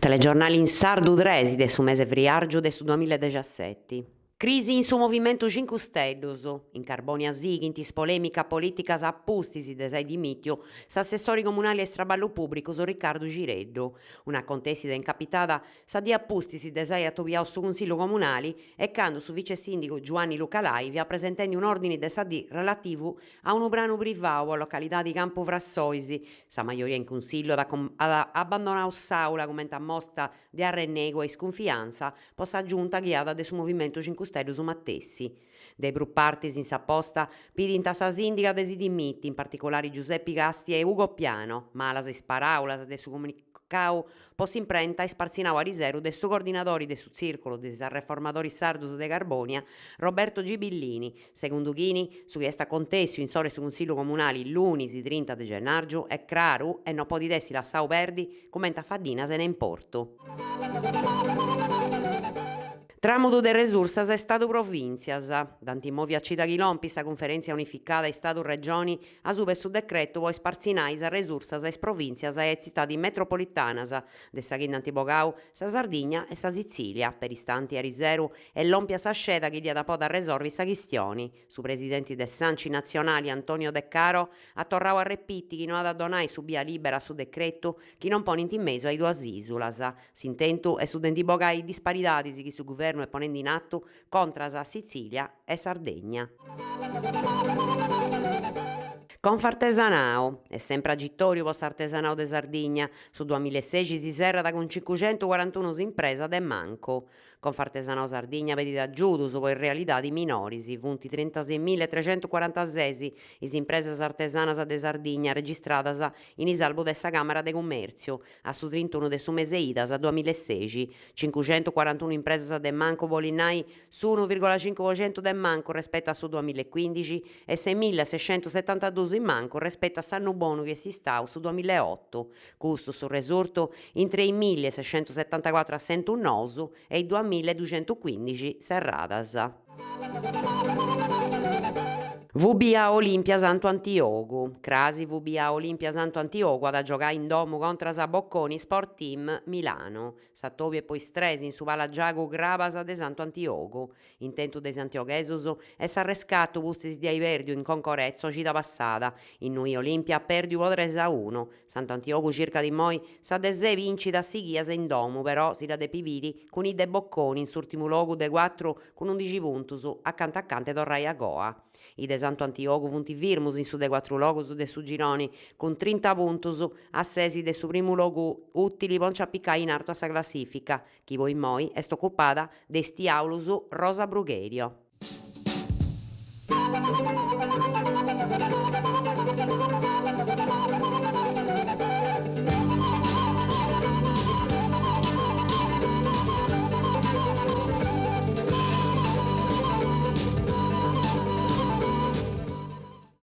Telegiornali in sardu tresi de su mese friàrgiu de su duamilla e dexaseti. Crisi in su Movimentu Cincu Steddus. In Carbònia sighint is polèmicas polìticas a pustis de s'ai dimìtiu s'assessori comunali a is traballus pùbricus Riccardu Cireddu. Un'acontèssida incapitada sa die a pustis de s'ai atobiau su Cunsillu Comunali e candu su vice sìndigu Giuanni Luca Lai fiat presentendi un'òrdini de sa dì relativu a unu pranu privau po localidadi Campu Frassois, Sa majoria in Cunsillu at at abbandonau s'àula cumenti a mosta de arrennegu e iscunfiantza po sa giunta ghiada de su Movimentu Cincu Steddus matessi. De prus partis in sa posta pidint a sa sìndiga de si dimiti, in particulari Giuseppi Casti e Ugo Piano, malas is paràulas de su comunicau po s'imprenta ispartzinau ariseru de su coordinadori de su Tzìrculu de is Arreformadoris Sardus de Carbònia, Roberto Gibillini, Segundu chini, su chi est acontèssiu in s'ora 'e su Cunsillu Comunali lunis trinta de gennàrgiu est craru e no podit essi lassau perdi cumenti a faddina sena importu. Tramudu de resursas Stadu-Provìntzias. Dd'ant mòviu a cida chi lompit sa cunferèntzia unificada Istadu-Regioni asuba 'e su decretu po ispartzinai is arresursas a is provìntzias e a is tzitadis metropolitanas de sa chi nd'ant bogau sa Sardigna e sa Sitzìlia. Peristanti ariseru Est lòmpia sa sceda chi diat a podi arresorvi sa chistioni. Su presidenti de s'Anci natzionali Antonio Decaro at torrau a repiti chi no at a donai su bia libera a su decretu chi non ponint in mesu a is duas ìsulas. S'intentu est su de ndi bogai is disparidadis chi su guvernu est ponendi in atu contras a Sitzìlia e Sardegna. Confartesanau, est sempri agitòriu po s'artesanau de Sardigna, su duamillaesexi si serrat cun cincuxentucuarantunus impresas de mancu. Confartesanau Sardigna pedit agiudus po is realidadis minoris, funt trintasemillaetrecentucuarantases is impresas artesanas de Sardigna registradas in is albus de sa Càmara de Cummèrtziu a su trintunu de su mese Idas duamillaesexi, cincuxentucuarantunu impresas de mancu bolit nai s'unu virgola cincu po centu de mancu respetu a su duamillaecuindixi e semillaescentusetantadus in mancu respetu a s'annu bonu chi est istau su duamillaeotu. Custu su resurtu intre is milliesescentusetantacuatru assentus nous e is duamillaeduxentucuindixi serradas. VBA Olimpia Santu Antiogu. Crasi VBA Olimpia Santu Antiogu at a giogai in domu contras a Bocconi Sport Team Milano. S'atobiu est po is tres in su Palagiagu Crabas de Santu Antiogu. Intentu de is antioghesus est s'arrescatu pustis de ai pèrdiu in Concorezzo cida passada, innui Olimpia at pèrdiu po tres a unu. Santu Antiogu circat immoi sa de ses bìncidas sighias in domu, però si dda depit biri cun is de Bocconi in s'ùrtimu logu de cuatru cun undixi puntus, acanta acanta 'e torrai agoa. Is de Santu Antiogu funt firmus in su de cuatru logus de su gironi cun trinta puntus, a ses de su primu logu ùtili po nci apicai in artu a sa classifica, chi po immoi est ocupada de is tiaulus Rosa Brugherio.